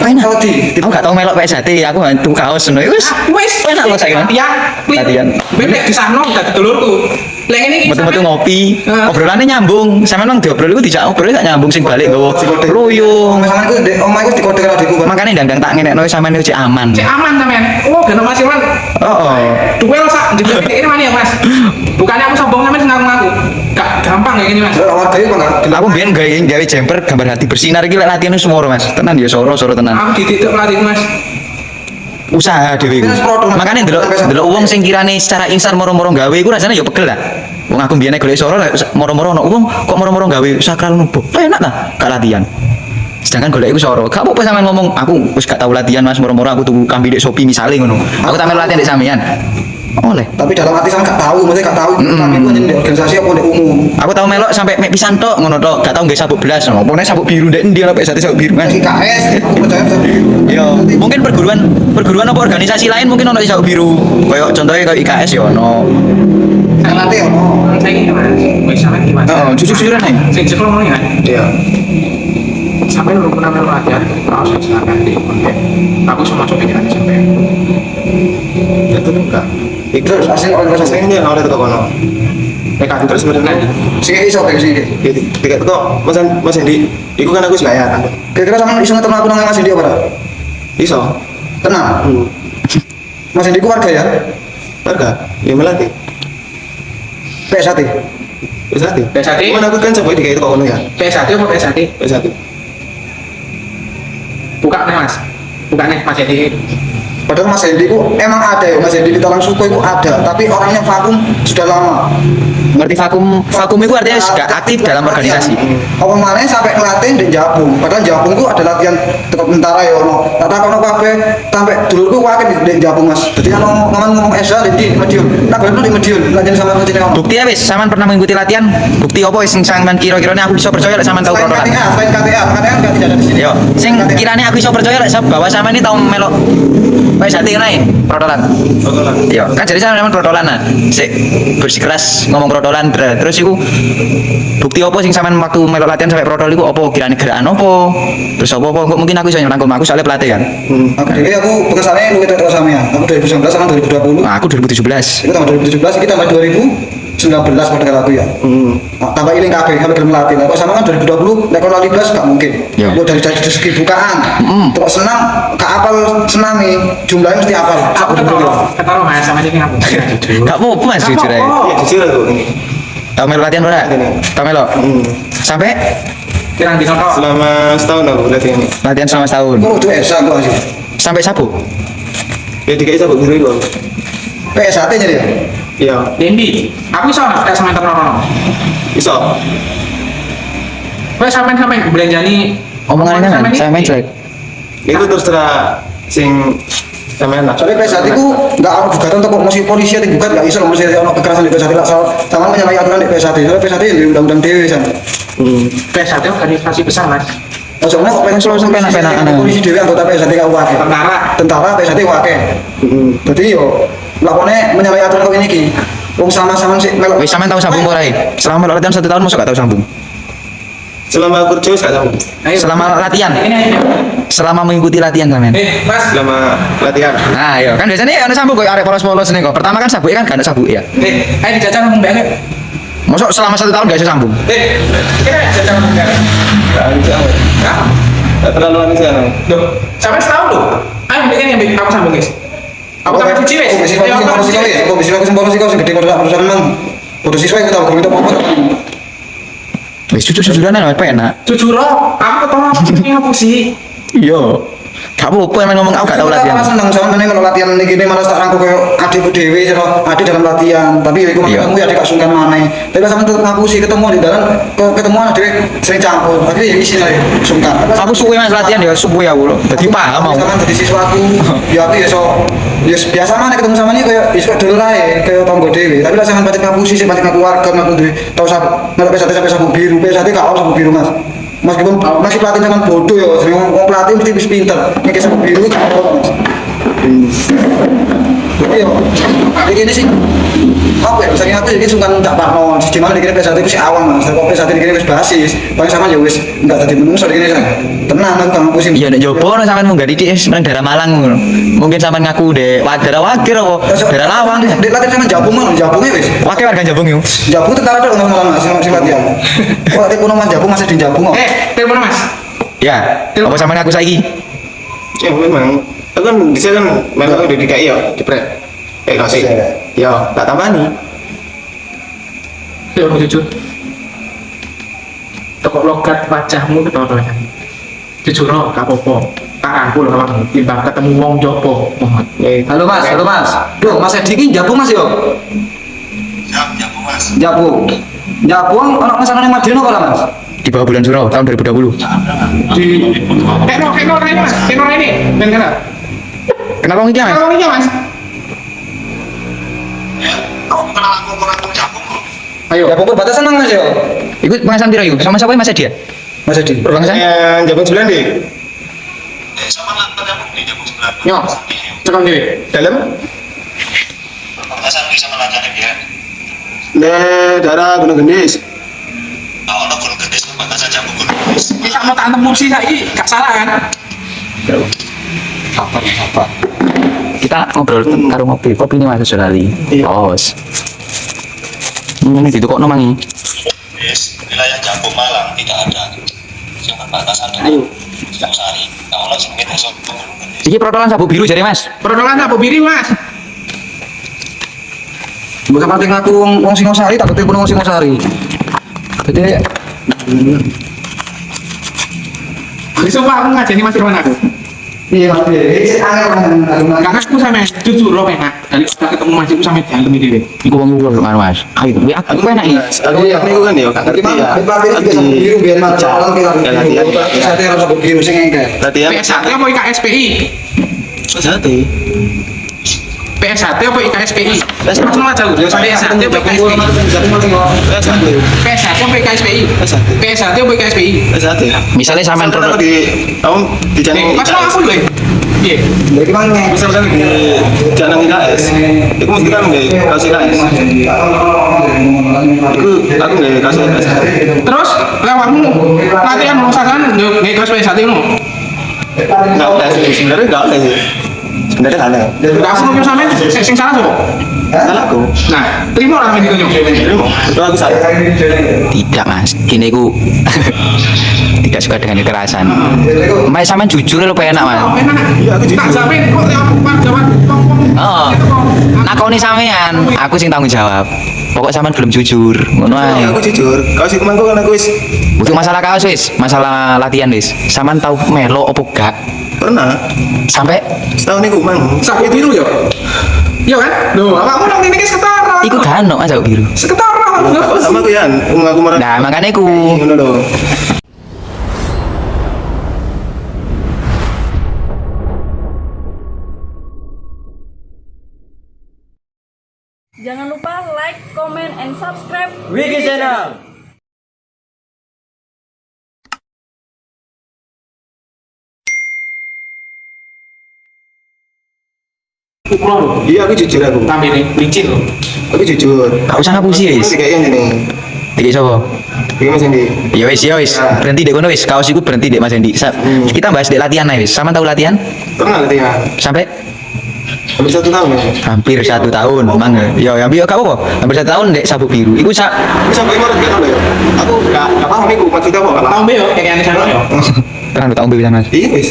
Enak. Wedi. Aku gak tau melok PSHT, aku gak tuku kaos ngono. Wis. Wis, Enak loh saiki. Latihan. Latihan. Ben nek disahno dadi dulurku. Lek ngene iki Metu-metu ngopi, Heeh. obrolannya nyambung. Sampeyan nang diobrol iku dijak ngobrol gak nyambung, sing balik nggawa ruyung. Omah sampean iku ndek omah iku dikode karo adikku, Bang. Makanya ndang-ndang tak ngenekno sampeyan iku cek aman. Cek aman sampean. Oh, gak Mas Irwan. Heeh. Duel sak jebul ini mana ya, Mas? Bukannya aku sombong, sampean sing ngaku-ngaku. Gak gampang kayak gini, Mas. Lah warga iku enggak. Aku mbiyen gawe gawe jemper gambar hati bersinar iki lek latihan soro, Mas. Tenan ya, soro soro tenan. Aku dididik pelatih, Mas. Usaha dhewe iku. Terus produk. Makanya ndelok ndelok wong sing kirane secara instan moro-moro gawe iku rasane ya pegel lah. Wong aku mbiyen golek soro moro-moro ono wong kok moro-moro gawe sakral nubo. Enak lah, gak latihan. Sedangkan golek iku soro. Gak apa-apa sampean ngomong aku wis gak tau latihan, Mas, moro-moro aku tuku kambi dek Shopee misale ngono. Aku tak melu latihan dek sampean. Oleh. Tapi dalam hati sama gak tahu, maksudnya gak tahu kami ku di organisasi apa di umum. Aku tau melok sampai mek pisan tok ngono tok, gak tau nggawe sabuk blas ngono. Pokoknya sabuk biru ndek endi ana PSHT sabuk biru, Mas. IKS, aku percaya bisa biru. Yo, mungkin perguruan perguruan apa organisasi lain mungkin ono sabuk biru. Kayak contohnya kayak IKS ya ono. Nanti ono. Saya ini, Mas. Wis sampean gimana? Heeh, jujur-jujuran ae. Sing ceklok ngono ya. Iya. Sampai lu pernah melu latihan, kaos sing silakan di konten. Aku cuma coba pikirannya sampai. Itu enggak. Iku Terus asing organisasi. Sing ini oleh teko kono. Nek aku Terus sebenarnya Sing iso kayak sing iki. ya tiga teko Mas Mas Hendi, iku kan aku wis bayar. Kira-kira sama iso ngeterno aku nang Mas Hendi apa ora? Iso. Tenang. Hmm. Mas Hendi ku warga ya? Warga, ya melatih. PSHT. Wis latih. PSHT? Cuman aku kan coba dikai teko kono ya. PSHT apa PSHT? Wis latih. Buka nih, Mas. Buka nih Mas Edi. Padahal Mas Hendi ku emang ada ya, Mas Hendi di Talang Suko itu ada, tapi orangnya vakum sudah lama. Ngerti vakum? Vakum itu artinya gak aktif dalam organisasi. Apa mana sampai ngelatih di Jabung. Padahal Jabung ku ada latihan tetap tentara ya ono. Tak takono kabeh sampai dulurku wakil di Jabung, Mas. Jadi kalau ngomong ngomong SH di Madiun, tak boleh di Madiun, latihan sama latihan kamu. Bukti ya wis, sampean pernah mengikuti latihan? Bukti apa wis sing sampean kira-kirane aku bisa percaya lek sampean tau Selain protolan? KTA, selain KTA, KTA kan tidak ada di sini. Yo, sing KTA. kirane aku iso percaya lek bahwa sampean ini tau melok PSHT kena ya? Protolan. Protolan. Iya, kan jadi sampean protolan nah. Sik bersikeras ngomong protolan terus iku bukti apa sing sampean waktu melok latihan sampai protol iku apa kirane gerakan apa? Terus apa-apa kok mungkin aku iso nyerangkum aku soalnya pelatih kan. Aku dhewe aku pengesannya luwih tua sampean. Aku 2019 sama 2020. Nah, aku 2017. Itu tambah 2017, kita tambah 2019 pada aku ya. Nah, tambah iling kabeh sampai gelem latih. Lah kok sama kan 2020 lek kon lali blas gak mungkin. Ya. Mbok dari segi bukaan. Terus senam gak apal senami, jumlahnya mesti apal. Aku ketara, ketara, Mas, sama ini aku. Jujur. Gak apa-apa, Mas, Gak jujur aja. apa-apa. Iya, jujur aku ini. Tau melok latihan ora? Ini. Tau melok. Sampai Pirang dino tok? Selama setahun aku latihan. Latihan selama setahun. Kok kudu esa kok sih. Sampai sabuk. Ya dikai sabuk biru iku. PSHT jadi ya. Iya, Dendi, aku iso gak sampean terno rono? Iso. Kowe sampean sampean belanjani Omongannya sampean, sampean jelek. Itu terus terang sing sampean lah. Soalnya PSHT ku nggak ada gugatan teko mesti polisi yang gugat nggak iso, mesti ono kekerasan di PSHT lah sama menyalahi aturan di PSHT. Soalnya PSHT di undang-undang dhewe san. PSHT organisasi besar, Mas. Soalnya kok pengen Langsung penak-penakan. Polisi dhewe anggota PSHT kau akeh. Tentara. Tentara PSHT akeh. Jadi yo lakone menyalahi aturan kok ini ki. Wong sama-sama sih melok. Wis sampean tau sambung ora iki? Selama melok latihan satu tahun mosok gak tau sambung? Selama aku kerja wis gak sambung. Ayo. Selama latihan. Ini ayo. Selama mengikuti latihan sampean. Eh, Mas. Selama latihan. Nah, iya kan biasanya ono sambung koyo arek polos-polos nih kok. Pertama kan sabuk kan gak ada sabuk ya. Eh, ayo dijajal ngomong mbak. Mosok selama satu tahun gak iso sambung? Eh, kira dijajal ngomong mbak. Gak anu sih, aku. Hah? Gak terlalu anu sih anu. Loh, sampai setahun loh. Ayo bikin yang aku sambung, guys. Aku tambah siji wis. Kok siswa Ayo, sing aku tambah boros siji, siswa wis. ya? Kok siswa sing boros siswa sing gede kok perusahaan mang. Bodoh siswa iku tau guru itu apa-apa. Wis jujur-jujuran ae penak. Jujur loh, aku ketemu aku ngapusi. Iya. Gak apa-apa emang ngomong aku gak tau latihan. Malah seneng soalnya meneh kalau latihan ini gini malah tak rangkul koyo adikku dhewe cara adik dalam latihan. Tapi ya iku ketemu ya adik gak sungkan maneh. Tapi sama tetep ngapusi ketemu di dalam ketemuan adik sering campur. Akhirnya ya isin ae sungkan. Aku suwe, Mas, latihan ya suwe aku lho. Dadi paham aku. Sama dadi siswaku, ya aku ya so ya biasa mana ketemu sama ini kayak ya suka dulur ae, kayak tonggo dhewe. Tapi lah sampean pancet ngapusi sih pancet ngaku warga ngaku duwe tau sabuk melok PSHT sampai sabuk biru, PSHT gak ono sabuk biru, Mas. Meskipun masih pelatih sampean bodoh ya, jenenge wong pelatih mesti wis pinter. Nek sabuk biru gak ono, Mas. Jadi Iya. Iki ini sih apa ya, misalnya aku jadi sungkan tak parno, di mana dikira PSHT itu si awam mas, kok PSHT dikira wis basis, paling sama ya wis enggak tadi menungso dikira tenan aku gak ngapusi. Iya nek jopo ono sampean munggah dithik wis nang daerah Malang ngono. Mungkin sampean ngaku dek daerah Wakir apa daerah Lawang. Dek latihan sama Jabung mah, Jabungnya wis. Wakir warga Jabung yo. Jabung tentara tok Mas Malang Mas, sing latihan. Kok latihan kuno Mas Jabung masih di Jabung kok. Telepon Mas. Ya, apa sampean ngaku saiki? Ya memang. Aku kan di sini kan memang aku di DKI ya, jebret. Kasih. Ya, tak tambah nih. Ya jujur. Toko logat wajahmu ketara ya. Jujur no, gak apa-apa. Tak rangkul awakmu timbang ketemu wong jopo, Muhammad. Ya, Halo Mas, halo Mas. Duh, Mas Edi iki Jabung Mas yo. Jabung Mas. Jabung. Jabung ono masalah ning Madiun apa ora Mas? Di bawah bulan Suro tahun 2020. Di Tekno ini Mas, tekno ini. Ben kenal. Kenapa wong iki Mas? Kenal wong iki Mas. Ayo. Jabung perbatasan nang Mas yo. Iku pengasan piro iku? Sama sapa Mas Edi ya? Mas Edi. Perbatasan? Yang Jabung sebelah nih. Yo. Cekal dhewe. Dalam? Di daerah Gunung Gendis. Iki mau tak antem kursi saiki, gak salah kan? Sabar, sabar. Kita ngobrol karo ngopi. Kopi ini Mas aja lali. Iya. Bos. Ini ditukokno mangi. Wis, wilayah Jabung Malang tidak ada yang berbatasan dengan Singosari. Nah, ono jenenge desa Gunung Gendis. Iki protolan sabuk biru jare Mas. Protolan apa biru, Mas? Mbok sampean ngaku wong wong Singosari tak telepon wong Singosari. Jadi Ini sumpah aku ngajeni Mas Irwan aku. iya Mas iki angel kan. Gak ngaku sampe jujur lo penak. Dari kita ketemu Mas iku sampe diantemi dhewe. Iku wong iku anu Mas. Ayo, kuwi aku enak iki. Aku Iya. aku kan ya gak Iki ngerti mah ya. pelatih juga sabuk biru biar Mas Malang kita Ya, latihan. PSHT harus sabuk biru sing engke. Latihan. PSHT apa IKSPI? PSHT. PSHT apa IKSPI? Mas no aja Ya sampe PSHT apa IKSPI? PSHT. PSHT apa IKSPI? PSHT. PSHT apa IKSPI? PSHT. Misalnya sampean Misalkan aku di kamu di channel Nih, Mas no aku lho. Piye? Iki mang Misalkan di channel IKS, itu mesti kan nggak kaos IKS. Iku aku nggak kaos IKS. Terus lewatmu latihan wong sasan yo nggih kelas PSHT ngono. Nggak oleh sih, sebenarnya nggak oleh sih. Sebenarnya nggak oleh. Lah aku ngomong sampean sing salah sapa? Salah aku. Nah, terima ora sampean ditunjuk. Terima. Itu aku salah. Tidak Mas, gini ku tidak suka dengan kekerasan. Mas sampean jujur lho penak Mas. Enak. Iya, aku jujur. Tak sampean kok lewat warga wong-wong. Oh. Nakoni sampean, aku sing tanggung jawab. Pokok sampean belum jujur, ngono ae. Iya, aku jujur. Kaos iku mangko kan aku wis Untuk masalah kaos wis, masalah latihan wis. Sampean tau melo opo gak? pernah Sampai setahun iku mang. Sabuk biru yo. Iya kan? Loh, awakmu nang ngene iki setara. iku gak ono Mas sabuk biru. Seketara. Sama aku ya, aku marah. Nah, makanya iku Ngono lho. Jangan lupa like, comment, and subscribe. Wiki Channel. Ukuran lho. Iya, aku jujur aku. Tambene licin lho. Aku jujur. gak usah ngapusi wis. Aku kayaknya nih. Dikek sapa? Iki Mas Endi. Ya wis, ya wis, berhenti dek kono wis. Kaos iku berhenti dek Mas Endi. Kita bahas dek latihan ae wis. Sampean tau latihan? Pernah latihan. Sampai Hampir 1 tahun ya. hampir 1 tahun, mang. Ya, hampir gak apa-apa. Hampir 1 tahun dek sabuk biru. Iku sak Aku sampai marah gak lho ya. Aku gak paham iku maksudnya apa gak paham. Tahun B yo kayaknya sana yo. tenang tak ombe pisan Mas. Iya wis.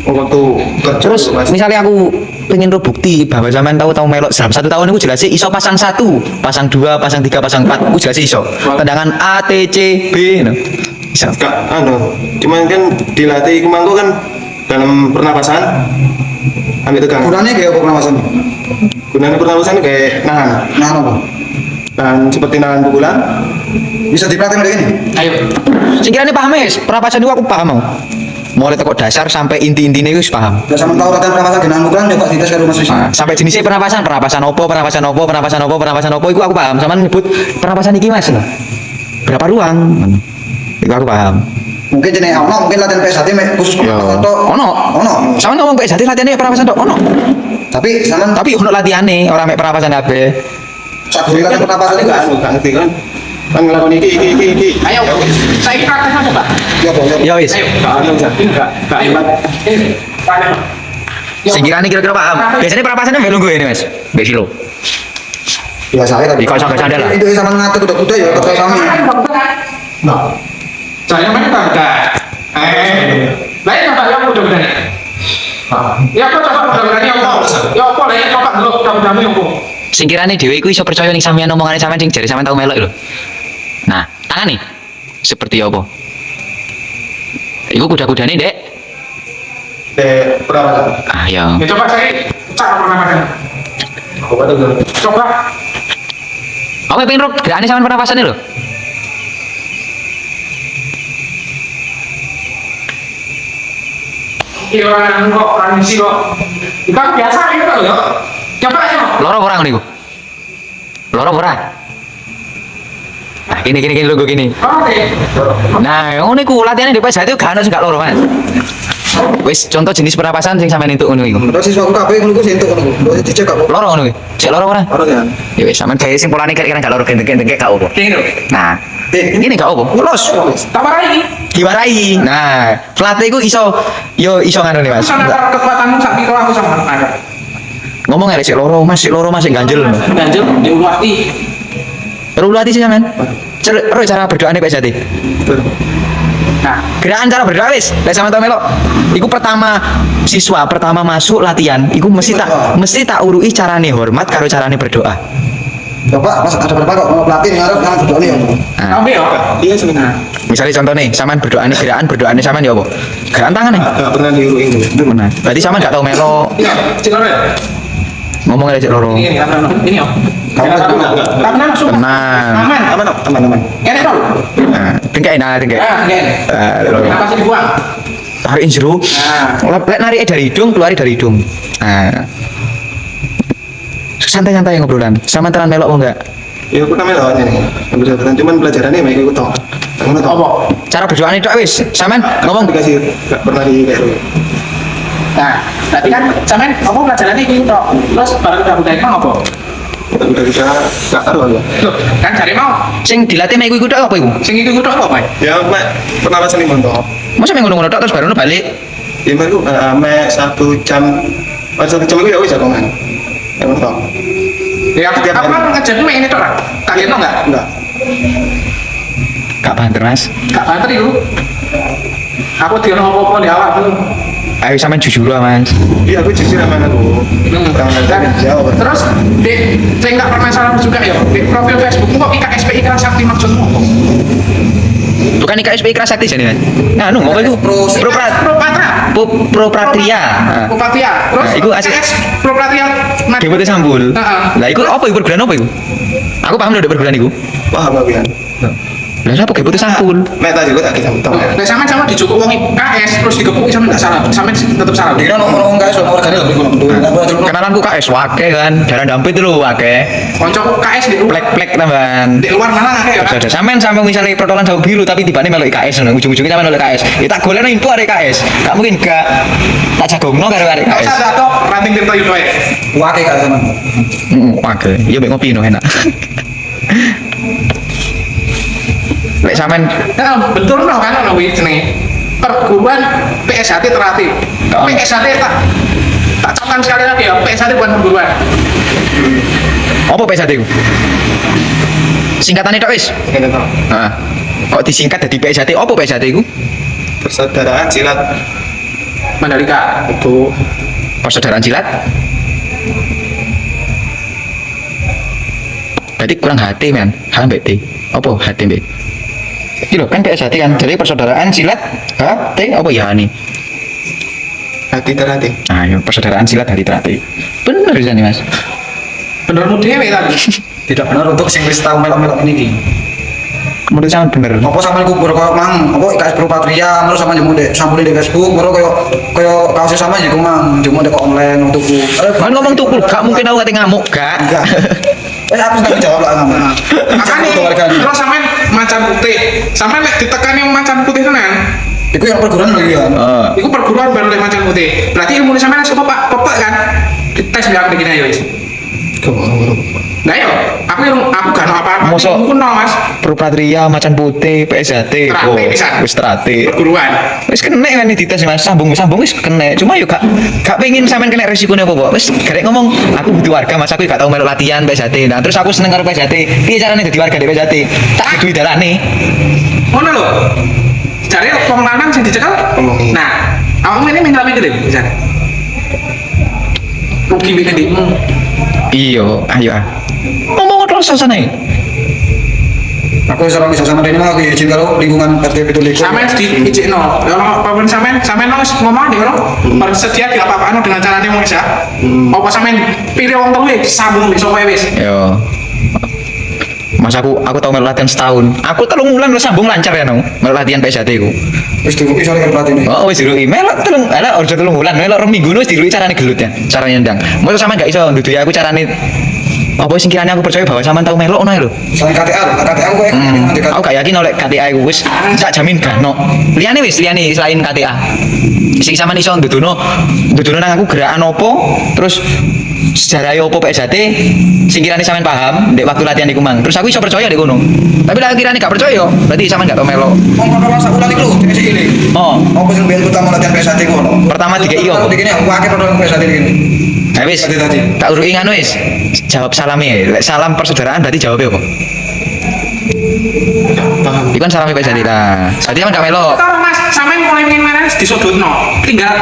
Waktu kerja Terus Mas. misalnya aku pengen ro bukti bahwa sampean tahu tahu melok dalam 1 tahun itu jelas iso pasang 1, pasang 2, pasang 3, pasang 4, itu jelas iso. Tendangan A, T, C, B no. Iso. Gak anu, cuman kan dilatih iku mangko kan dalam pernapasan ambil tegangan. Gunanya kayak apa pernapasan? Gunanya pernapasan kayak nahan, Nah, apa? nahan seperti nahan pukulan. Bisa dipraktekkan dari ini? Ayo. Sing kirane paham wis, pernapasan itu aku paham. Mau. Mulai teko dasar sampai inti-intine iku wis paham. Ya sama tahu latihan pernapasan genaan pukulan coba dites karo Mas Rizky. Nah, sampai jenisnya pernapasan, pernapasan opo, pernapasan opo, pernapasan opo, pernapasan opo, iku aku paham. Sampean nyebut pernapasan iki Mas lho. Berapa ruang? Iku aku paham. Mungkin jenenge ono, mungkin latihan PSHT mek khusus Ya. pernapasan tok. Ono. Ono. Sampeyan ngomong PSHT latihannya pernapasan tok ono. Tapi sampean Tapi ono latihane ora mek pernapasan kabeh. sakjane latihan pernapasan iku Gak gak ngerti kan. Kan ngelakoni iki iki iki iki. Ayo, saya prakteknya coba. ya apa ya. Ya wis. Ayo. Gak anu jadi gak gak hebat. Ini, praktek. Sing kirane kira-kira paham. Biasanya pernapasannya mbek lungguh ini, Mas. Mbek silo. Biasa ae tapi. Iku iso gak sadar lah. Itu sampean ngatur kuda-kuda ya tetep sami. Nah, saya main udah. Eh, lain apa yang udah udah nih? Ya apa coba udah udah apa? Ya apa lah ya coba dulu udah udah yang apa? Sing kirane dhewe iku iso percaya ning sampeyan omongane sampeyan sing jare sampeyan tau melok lho. Nah, tangan nih. Seperti apa? Iku kuda-kudane, Dek. Dek pernapasan. Ah, ya. Ya coba saya cara pernapasan. Apa tuh? Coba. Aku pengen roh gerakane sampeyan pernapasannya lho. Iya kok transisi kok. Itu aku biasa gitu loh. Coba ayo. Loro ora ngono iku? Loro ora? Nah, gini gini gini lho gini. Oke. Nah, ngono iku latihane di PSHT gak ono sing gak loro, Mas. Wis contoh jenis pernapasan sing sampeyan entuk ngono iku. Terus siswaku kabeh ngono ku sing entuk ngono ku. Mbok dicek gak kok. Loro ngono kuwi. Sik loro ora? Ora ya. Ya wis sampean gawe sing polane kira-kira gak loro gendeng-gendeng gak apa. Ini loh. Nah, ini gak apa. Los. Tak marahi. Diwarai. Nah, pelatih iku iso yo iso ngono nih, Mas. Aku sama kekuatanmu sak piro aku sama nangkep. Ngomong elek sik loro, Mas, sik loro Mas sik ganjel. Ganjel di ulu hati. Ero ulu ati sih sampean. Ero cara berdoane PSHT. Nah, Gerakan cara berdoa wis, lek sampean tau melok. Iku pertama siswa pertama masuk latihan, iku mesti tak urui carane hormat karo carane berdoa. Coba Mas ada berapa kok mau pelatih ngarep nang berdoa ya. Nah, ambil ya. Iya sebenarnya. misalnya contoh nih, sampean berdoane gerakan berdoane sampean ya apa? Gerakan tangan nih. Gak pernah diuruin gitu. Nah, berarti sampean gak tau melok, Iya, cek loro ya. ngomong aja cek loro. Ini ini, ini ya. Kamu Enggak, enggak. Tak langsung. Tenang. Aman. Aman aman aman. Kene tau. Nah, dengkek nah, dengkek. Ah, kene. Ah, loro. Kenapa sih dibuang? Tarikin jero. Nah. Lek narik dari hidung, keluari dari hidung. Nah. Santai-santai ngobrolan. Sama tenan melok mau enggak? Ya aku namanya lawannya nih. Yang cuman pelajarannya mereka ikut toh. Ngono toh. Apa? Cara berdoa itu wis. Sampean ngomong dikasih gak pernah di kayak gitu. Nah, berarti kan sampean apa pelajarannya iki tok. Terus bareng udah udah emang apa? Udah bisa gak taruh aku. Loh, kan jare mau sing dilatih mek iku iku tok apa iku? sing iku tok apa, Pak? Ya mek pernapasan lima toh. Masa mek ngono-ngono tok terus baru balik. Ya mek aku mek 1 jam. 1 jam itu ya wis aku man. Ya ngono toh. Ya aku Setiap aku hari. kan ngejar mek ini tok lah. Kaget enggak? Enggak. Gak banter, Mas. Gak banter iku. Aku diono apa-apa di awakmu. Ayo sampean jujur lah, Mas. Iya aku jujur sama aku. Kurang Dan, jawab. terus Dek, saya nggak permasalahan juga ya. Dek, profil Facebookmu kok IKSPI Ikrar Sakti maksudmu apa? Bukan IKSPI Keras Sakti jane, Mas. Nah, anu ngomong iku Pro- Pro Prat Pro Patra. Pro, Pro Pratria. Nah. Pro Patria. Terus Nah, iku asli- IKS Pro Patria. Dewe Sambul. Heeh. Lah iku apa iku perguruan apa iku? Aku paham lho dek perguruan iku. Paham aku ya. Lah apa kayak putih sampul? Mek tak juga tak kisah toh. Nah, sampean sama dijukuk wong IKS terus digepuki sampean nggak salah. Sampean tetep salah. Dikira ono ono KS ono wargane lho iku lho. Kenalanku KS wake kan, darah dampit lho wake. Koncoku KS di luar Plek-plek tambahan. di luar malah akeh ya. kan? Ada sampean sampe misalnya protolan jauh biru tapi tibane melok IKS ngono, ujung-ujungnya sampean melok IKS. Ya tak golekno info arek IKS. Gak mungkin gak tak jagongno karo arek Nggak IKS. usah dato ranting Tirto Yudo ae. Wake gak sama. Heeh, wake. Ya mbek ngopi no enak. Lek sampean Nah, betul no kan ono kuwi jenenge. Perguruan PSHT terlatih. Oh. PSHT tak tak camkan sekali lagi ya, PSHT bukan perguruan. apa PSHT ku? Singkatannya tok wis. Ngene toh. Heeh. Kok disingkat dadi PSHT? Apa PSHT iku? Persaudaraan silat Mandalika. itu Persaudaraan silat. Berarti kurang HT men. H mbek T. Apa HT mbek? Iki lho kan PSHT kan. Jadi persaudaraan silat H T apa ya nih? hati terhati. Ayo persaudaraan silat hati terhati. Bener bisa nih Mas. Benermu dhewe tadi. Tidak benar untuk sing wis tau melok-melok ini iki. Menurut sampean bener. Apa sampean kubur koyo mang, apa IKS Pro Patria, terus sama jemu dek sampule di Facebook, baru koyo koyo kaosnya sama jiku mang, jemu dek online tuku. Kan ngomong tuku, gak mungkin aku kate ngamuk, gak. Enggak. Eh aku tanggung jawab lah sama. Makanya terus sampean macan putih. Sampean nek ditekani macan putih tenan, Iku yang perguruan lho ya. Heeh. Iku perguruan baru lek macan putih. Berarti ilmu sampean wis Pak, pepek kan? Dites biar aku dikene ya wis. Nah yo, aku yang aku gak ono apa-apa. Mosok- Ilmuku nol, Mas. Propatria macan putih PSHT. Terate Oh, pisan. wis terate. Perguruan. Wis kena kan dites Mas, sambung sambung wis kena. Cuma yo gak pengen sampean kena resikone apa-apa. Wis garek ngomong aku butuh warga Mas, aku gak tau melok latihan PSHT. Nah, terus aku seneng karo PSHT. Piye carane dadi warga di PSHT? Tak duwe dalane. Ngono lho. Jare wong lanang sing dicekel. Omongi. Nah, awakmu ini mentalnya gede bisa. Rugi mbek ndekmu. Iya, ayo ah. Ngomong terus sana. Aku wis ora bisa sama Deni mah aku izin karo lingkungan RT 17. Sampeyan diijekno. Ya ono apa sampeyan sampeyan wis ngomong ndek ngono. Bersedia di apa-apaan dengan carane wong wis ya. Apa sampeyan pilih wong telu wis sambung mbek sapa wis. Yo. Mas aku tau melok latihan setahun. Aku 3 wulan lo sambung lancar ya no. Melok latihan PSHT ku. Wis diruki soalnya karo pelatih. Oh wis diruki. Melok telung ala ojo 3 wulan, melok 2 minggu wis diruki carane gelut ya, carane nendang. Mosok sampean gak iso nduduhi aku carane apa sing kirane aku percaya bahwa sampean tau melok ngono ae lho. Selain KTA, lho, KTA aku kayak Aku gak yakin oleh KTA iku wis sak jamin gak no. Liyane wis liyane selain KTA. Sing sampean iso nduduno nduduno nang aku gerakan opo, terus sejarah opo PSHT sing kirane sampean paham ndek waktu latihan iku mang. Terus aku iso percaya ndek kono. Tapi lek kirane gak percaya, berarti sampean gak tau melok. Wong protokol sak wulan iku lho, dhek sik iling. Oh, Apa sing biyen pertama latihan PSHT ku ono? Pertama dikei apa? Aku dikene aku akeh protokol PSHT dikene. Nah, wis. Tadi tadi. Tak uruki nganu wis. Jawab salame. Lek salam persaudaraan berarti jawabnya apa? Paham. Iku kan salame PSHT lah. Berarti sampean gak melok. Tolong Mas, sampean mulai ngene disudutno. Tinggal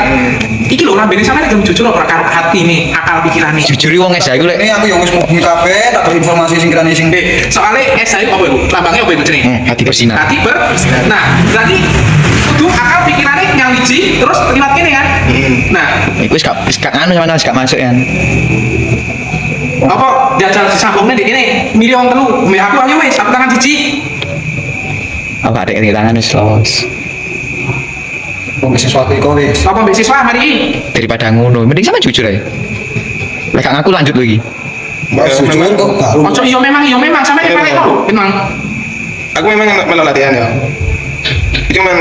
iki lho lambene sampean gelem jujur ora karo hati nih, akal pikirane. Jujur wong SH iku lek Ini aku ya wis ngubungi kabeh, tak beri informasi sing kirane sing Soalnya SH iku apa iku? Lambangnya apa iku jenenge? Hati bersinar. Hati ber. Nah, berarti kudu akal pikirannya nyawiji terus liwat kene kan. Nah, Iku wis gak nganu sampean wis gak masuk kan. apa jajal disambungne ndek kene milih wong telu, mbek aku ayo wis, aku tangan siji. Aku gak ada tangan wis los. wong sesuatu iku wis. Apa mbek siswa mari iki? Daripada ngono, mending sama jujur aja. Lek gak ngaku lanjut lagi. Mbak Ya, jujur memang. kok baru. Ojo iya memang sampeyan Iya, paling memang. lho, memang. Aku memang melok latihan ya. Cuman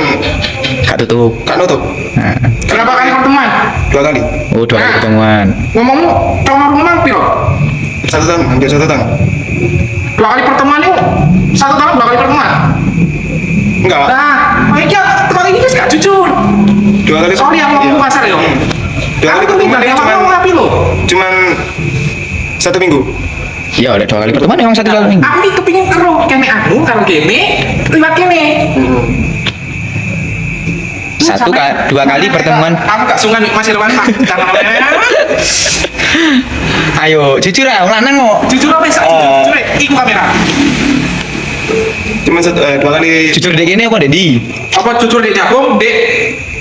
Gak tutup. gak nutup. Nah. Berapa kali pertemuan? 2 kali. Oh, 2 kali Nah. pertemuan. Ngomongmu tahun rumah piro? 1 tahun, hampir 1 tahun. 2 kali pertemuan itu 1 tahun 2 kali pertemuan. Enggak, Pak. Nah, kok iki kok iki wis gak jujur. 2 kali. Sorry aku ngomong Iya. kasar yo. 2 kali Aku pertemuan tinggal itu ngomong cuman rapi lho. cuman 1 minggu. Iya, lek 2 kali pertemuan emang 1 kali minggu. Aku iki kepingin karo kene aku karo kene liwat kene. 2 kali pertemuan. Aku gak sungkan Mas Irwan tak. Ayo, jujur ah, wong lanang kok. Jujur apa wis? Jujur iku kamera. Cuman 2 kali. Jujur dek ini apa dek di? Apa jujur dek jagung, dek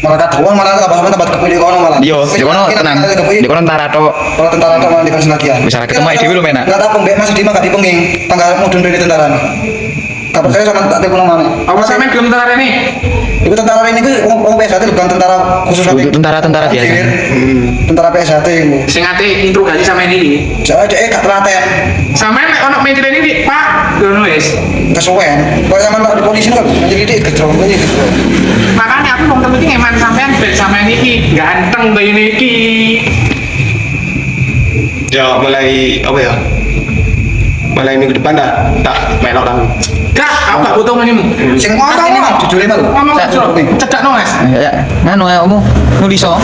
Malah kadoan malah tambah sampean tambah kepilih kono malah. Iya, di kono tenang. Di kono tentara tok. Kalau tentara tok malah dikon latihan. Wis salah ketemu dhewe lho, Menak. Enggak tahu mbek Mas Dima gak dipenging. Tanggal mudun rene tentara. Gak percaya sama tak telepon mana. apa sampean gelem tentara ini? Iku tentara ini ku wong PSHT bukan tentara khusus Untuk tentara-tentara biasa. Tentara PSHT iku. Sing ate interogasi sampean iki. Soalnya dhek gak telaten. Sampean nek ono mencret ini, Pak, ngono wis. Kesuwen. Kok sampean tak di polisi kan jadi dhek gejrong aja gejrong. Makanya aku wong telu iki ngeman sampean ben sampean iki ganteng kaya ngene iki. Ya mulai apa ya? Mulai minggu depan dah tak melok aku. Gak, aku gak butuh ngene. Sing asline mah jujure mah lho. Ngomong jujur, cedakno Mas. Ya, ya. Nganu ayo kamu nulis so.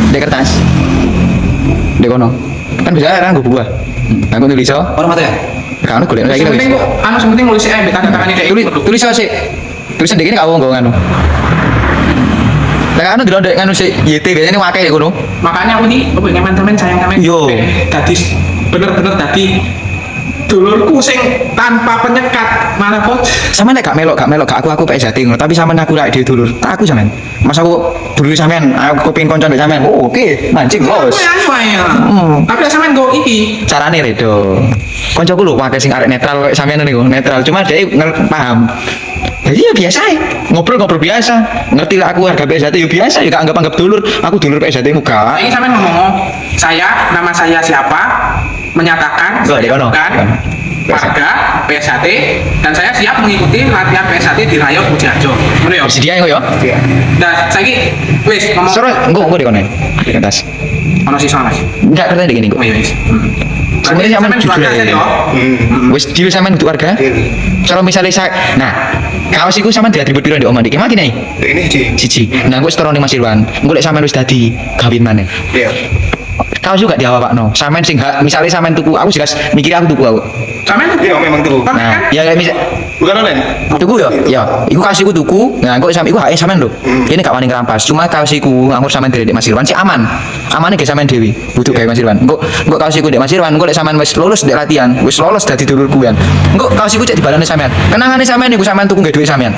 Di kertas. Di kono. Kan bisa kan gue buah. Aku nulis so. Orang mata ya? Kan golek Sing saiki penting wis. kok anu sing penting nulis mbek tanda tangan iki. Tulis tulis so sik. Tulisan dek ini gak wong nganu. Lah anu delok ndek nganu sik YT biasanya akeh dek kono. Makanya aku ini apa ngeman sampean sayang sampean. Yo. Ben dadi bener-bener dadi dulurku sing tanpa penyekat malah kok Sama nek gak melok gak aku PSHT ngono, tapi sampean aku lek dhewe dulur. Tak aku sampean. Mas aku dulur sampean, aku kepengin konco mbek sampean. Oh, oke, mancing los. Aku anu ae. Tapi lek sampean nggo iki Carane redo. Koncoku lho pakai sing arek netral kayak sampean niku, netral. Cuma dia paham. Jadi ya biasa ya, ngobrol-ngobrol biasa. Ngerti lah aku harga PSHT ya biasa ya gak anggap-anggap dulur. Aku dulur PSHT mu gak. ini sampean ngomong saya nama saya siapa menyatakan Loh, saya di kono. bukan Warga PSHT dan saya siap mengikuti latihan PSHT di Rayon Pujiharjo. Ngono ya. Bersedia ya, yo? Iya. Nah, saiki wis ngomong Soro, engko engko dikone. Di atas. ono sisa Mas. Enggak kertanya gini kok. Oh iya wis. Sebenarnya sampean Sampean jujur keluarga aja. ya. Wis deal sampean untuk warga. Deal. Kalau misalnya saya, nah, kaos iku sampean diatribut piro ndek omah ndek mati nih. Ini siji. Siji. Nah, engko setoro ning Mas Irwan. Engko lek sampean wis dadi kawin maneh. Iya. Kaos juga diawakno. Sampean sing hak misalnya sampean tuku, aku jelas mikir aku tuku aku. Sampean Iya, memang tuh. Sampean Nah, kan ya kayak misal Bukan online. tuku yo, ya. Iku kaos iku tuku. Nah, engko sampe iku hake sampean lho. Ini gak wani ngrampas. Cuma kaos iku anggur sampean dari Mas Irwan sih aman. Amane ge sampean dhewe. Butuh gawe Mas Irwan. Engko engko kaos iku ndek Mas Irwan, engko lek sampean wis lulus ndek latihan, wis lolos dadi dulurku kan. Engko kaos iku cek dibalane sampean. Kenangane sampean iku sampean tuku nggae dhuwit sampean.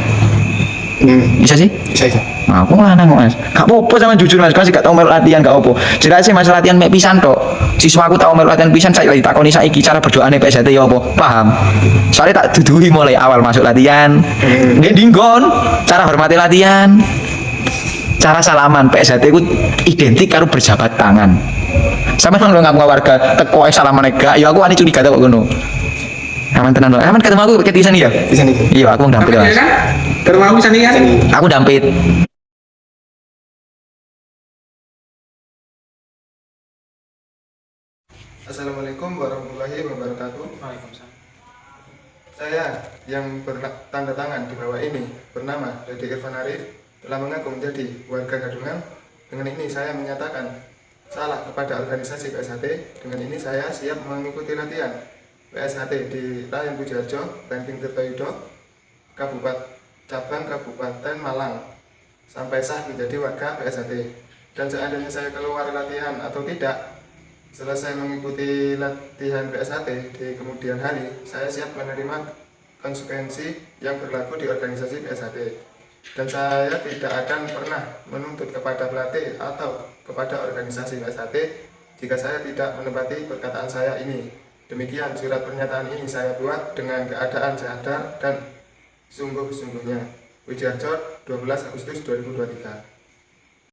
Bisa sih? Bisa, bisa. Nah, aku lanang kok, Mas. Gak apa-apa sama jujur Mas, kan gak tau melu latihan gak apa. Jelas sih Mas latihan mek pisan tok. Siswa aku tau melu latihan pisan saya lagi takoni saiki cara berdoane PSHT ya apa? Paham. Soalnya tak duduhi mulai awal masuk latihan. Nggih dinggon, cara hormati latihan. Cara salaman PSHT ku identik karo berjabat tangan. Sampe kan ngaku warga teko ae salaman gak, ya aku wani curiga kok ngono. Aman tenan lho. Aman ketemu aku ketisan ya? Bisa nih. Iya, aku ndampit Sampean Mas. kan? Ketemu aku bisa nih kan? Aku dampit. Assalamualaikum warahmatullahi wabarakatuh. Waalaikumsalam. Saya yang bertanda tangan di bawah ini bernama Dede Irfan Arif telah mengaku menjadi warga Gadungan. Dengan ini saya menyatakan salah kepada organisasi PSHT. Dengan ini saya siap mengikuti latihan PSHT di Rayon Pujiharjo, Ranting Tirtoyudo, Kabupaten Cabang Kabupaten Malang sampai sah menjadi warga PSHT. Dan seandainya saya keluar latihan atau tidak, selesai mengikuti latihan PSHT di kemudian hari, saya siap menerima konsekuensi yang berlaku di organisasi PSHT. Dan saya tidak akan pernah menuntut kepada pelatih atau kepada organisasi PSHT jika saya tidak menepati perkataan saya ini. Demikian surat pernyataan ini saya buat dengan keadaan sadar dan sungguh-sungguhnya. Wijarjo, 12 Agustus 2023.